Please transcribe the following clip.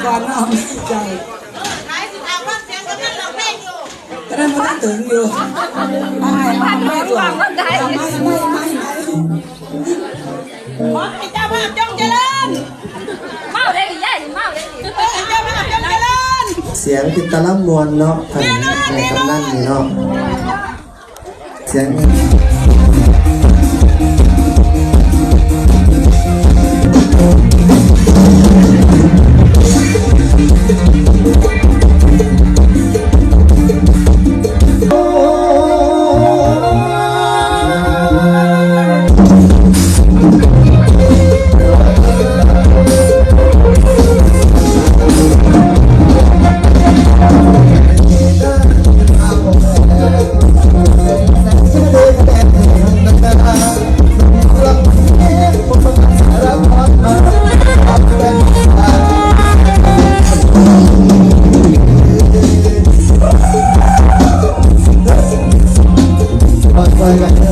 ກ່ອນເນາະ ດີໃຈ ຕອນນັ້ນບໍ່ທັນເຖິງຢູ່ ອ້າຍ ເອົາໄມ້ກ່ອນ ເອົາໄມ້ ໄມ້ ໄມ້ ໄມ້ ຂໍໃຫ້ເຈົ້າພາບຈົ່ງຈະເລີນ ເມົາເດ້ນີ້ ຍາຍນີ້ເມົາເດ້ນີ້ ຂໍໃຫ້ເຈົ້າພາບຈົ່ງຈະເລີນ ສຽງເປັນຕາລຳມ່ວນເນາະ ທ່ານແມ່ກຳນັນນີ້ເນາະ. ສຽງ Bye, bye, bye.